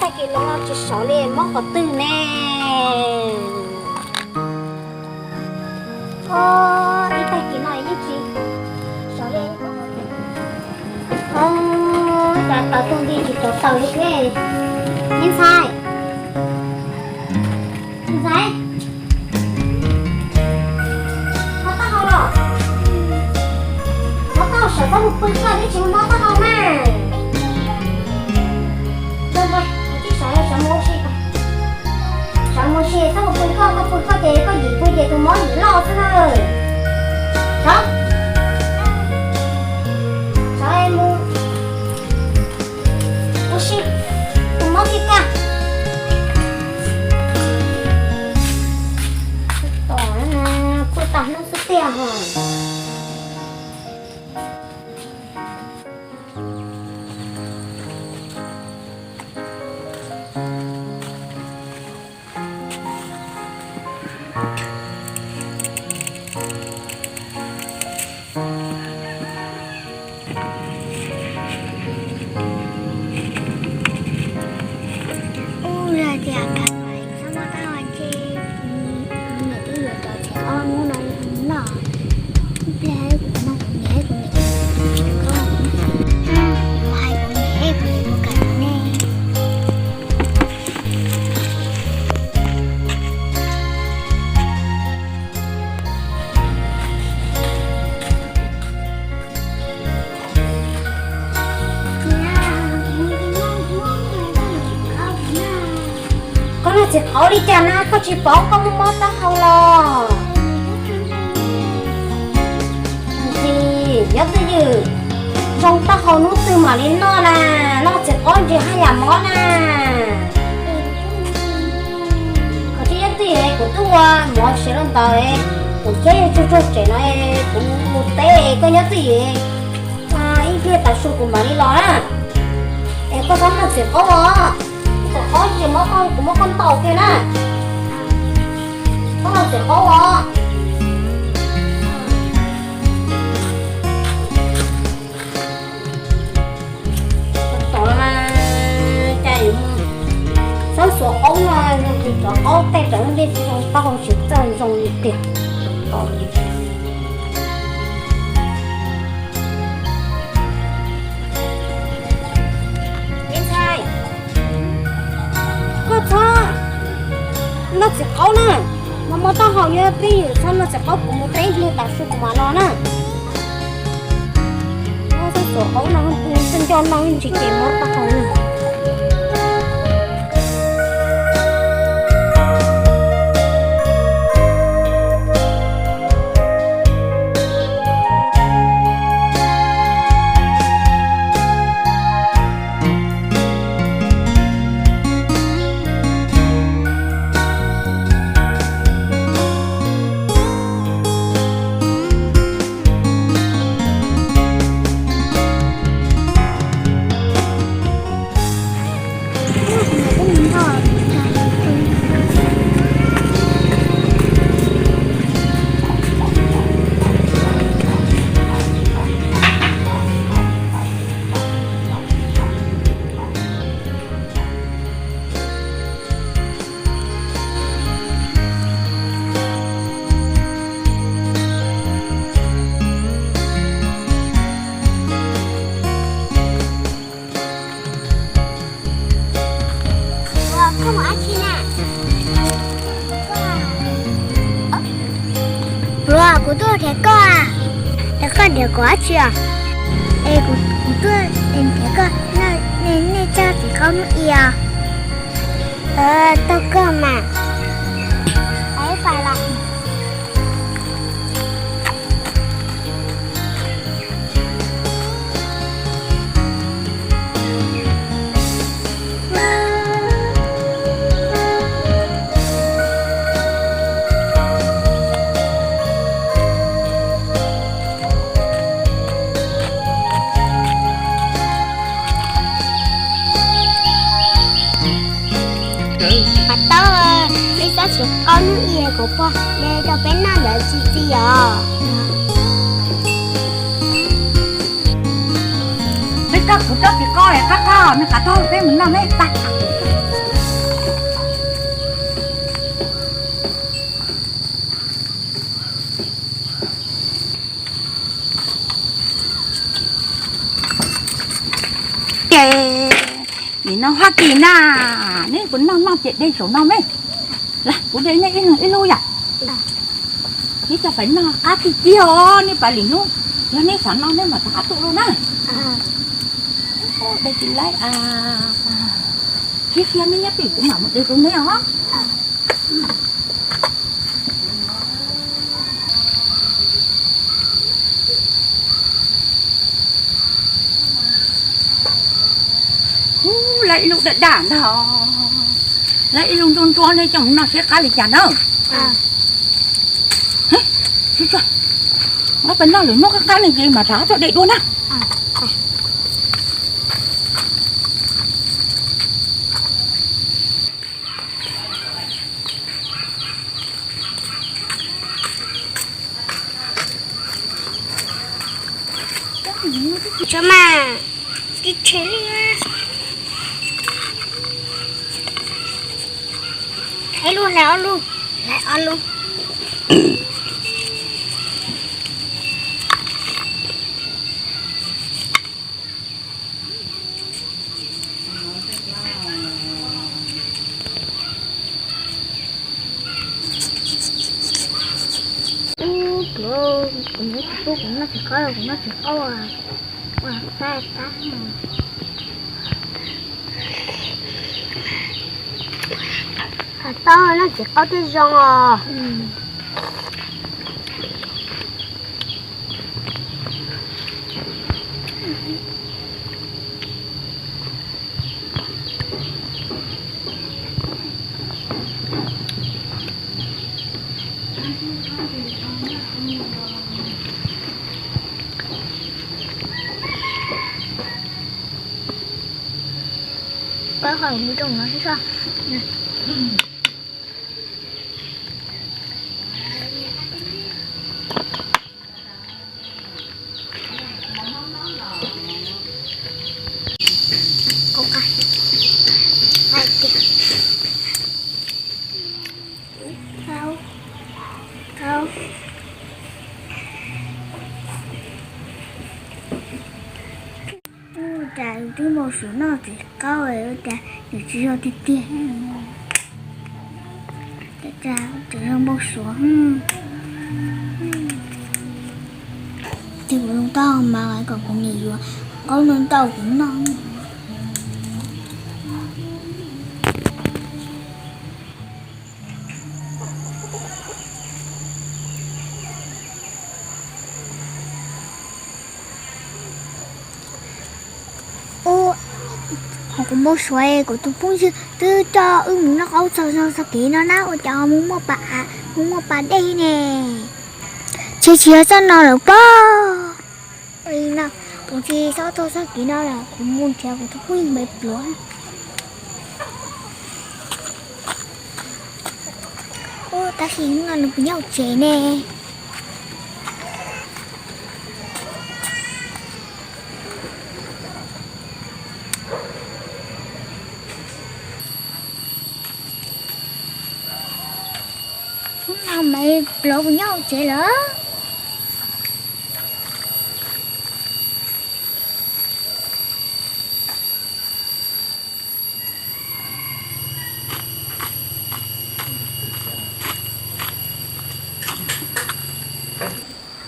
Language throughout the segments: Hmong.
Tag kis los tsis sov li, mob qhov twg ne? O, ib tag kis no yeej tsis sov li. O, cas tau tus nti tsis tau tau li thiab. Me ntxhais, me ntxhais, mob taub hau los? Mob taub hau sawv txhob mus pw koj, twb tsis mob taub hau na. Sawv mus ua si, sawv mus ua si, txhob mus pw koj, koj pw koj ces koj yim pw ces tus mob yim loj xwb na. Sawv, sawv mus ua si, tus mob thiaj kaj. Tom, pw tag hnub xwb tiag hos. Ub, yog tias Kab Pais txhob mob taub hau ces kuv niam twb yuav cov txiv qaub hnub no noj. Ib pliag kuv no kuv niam kuv niam, kuv hais kuv niam kuv niam puas kam rau nej. Koj noj txiv qaub li cas na, koj tsis paub koj muaj mob taub hau los? Nyob twj ywm, zoo taub hau hnub twg mam li noj na, noj txiv qaub ntsis haj yam mob na. Koj tsis nyob twj ywm, kuv twb ua mov siav rau ntawd, kuv thiab yog tsuag tsuag tsev no, kuv mus teb, koj nyob twj ywm, ib pliag tav su kuv mam li los na. Es koj txhob noj txiv qaub os, txiv qaub ces mob koj, kuv muab koj ntaus kiag na. Txhob noj txiv qaub os. Tom no mas cas yuav txhob xuas qaub no, yog tus cov qaub tej cov dej tsis zoo taub hau tsis txawj zoo li tiag. Me ntxhais, koj txhob noj txiv qaub na, mas mob taub hau nyob twj ywm, txhob noj txiv qaub, kuv mus teb ib pliag tav su kuv mam los na. Txhob xuas qaub no, koj nco noj ntsis ces mob taub hau na. Pluas, kuv tuaj nrhiav koj. Es koj nrhiav kuv dab tsi? Es kuv tuaj nrhiav koj, nej txog txiv qaub hnub i os. Tau koj mas. Pas tau, peb txog txiv qaub hnub i kuv pog de rau peb noj ntawd tsis txi os. Peb coj kuv coj txiv qaub qab qab, nws qab tau peb mus noj neb tag. No Haj Kis na, neb puas noj noj ces de saum no me. Las kuv de nej ib leeg ib lub yom. Neb cov pais noj qab tiag tiag os, nej pais lwm hnub yog neb xav noj neb mam rov qab tuaj lauj na. De tsis laib, siab siab neb nyob twj ywm kuv mam mus de rau neb os. Ub, laib ib lub daj daj ntag, laib ib lub nruab nruab neb coj mus noj siab qab li cas na. Nqa pais noj lwm hnub qab qab ne ces mam rov tuaj de dua na. Tso mas, tsis tshe li. Ib lub hlais ob lub, hlais ob lub. Ub, kuv, kuv niam tsis pub kuv noj txiv qaub, kuv noj txiv qaub ua tab tab. Has tau noj txiv qaub thiaj zoo os. Pab qhov mus rau no xwb. Ua cas yus twb npau suav noj txiv qaub, ua cas nws tsis yog tiag tiag. Cas tseem yog npau suav. Ces kuv zoo tau mas kom kuv niam yuav qaub ntau ntau kuv noj. Ub, qhov kuv npau suav kuv tus phooj ywg twb coj wb mus noj qaub txog zog txoj kev no na, ua cas ho mus muaj pas, mus muaj pas dej ne. Tsis, tsis yog txoj no lawm pob. Li no, kuv tsis txhob tuaj txoj kev no lawm, kuv mus nrhiav kuv tus phooj ywg me pluav. Ub, tab sis hnub no nws puas nyob hauv tsev ne? Hnub no me pluav puas nyob hauv tsev lawm?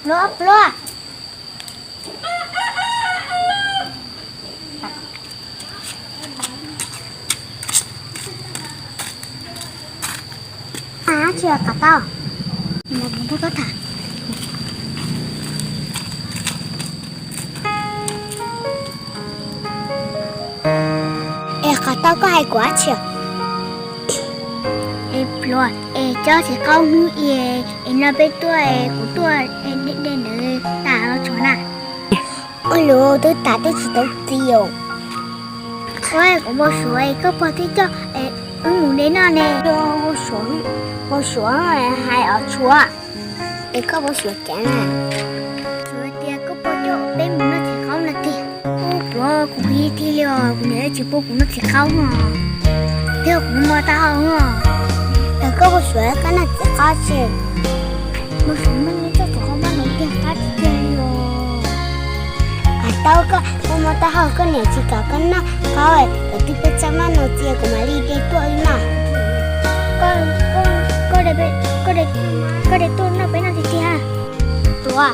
Pluav, pluav. Tsis qav tau. Es qav tau koj hais kuv dab tsi? Es pluav, es cov txiv qaub hnub i, es no peb tuaj, kuv tuaj de ntawd tas los tsuav na. Ua luaj twb tas twb tsis tau txiv os. Ua, kuv npau suav koj pog twb coj wb mus de noj ne. Npau suav, npau suav hais os tsuav. Es koj npau suav cas na? Tsuav tias koj pog coj peb mus noj txiv qaub no tiag. Ub, pluav, kuv qhib tiag li os, kuv niam tsis pub kuv noj txiv qaub no. Twb yog kuv muaj taub hau no. Es koj npau suav koj noj txiv qaub tsi? Npau suav noj txiv qaub mas nws tiag qab tiag li os. Tau koj ua mus taub hau, koj niam tsis kom koj noj qhauv, twb peb txawj maj no cia kuv mam li de tuaj wb noj. Koj de tuaj noj peb noj tiag tiag. Tuav,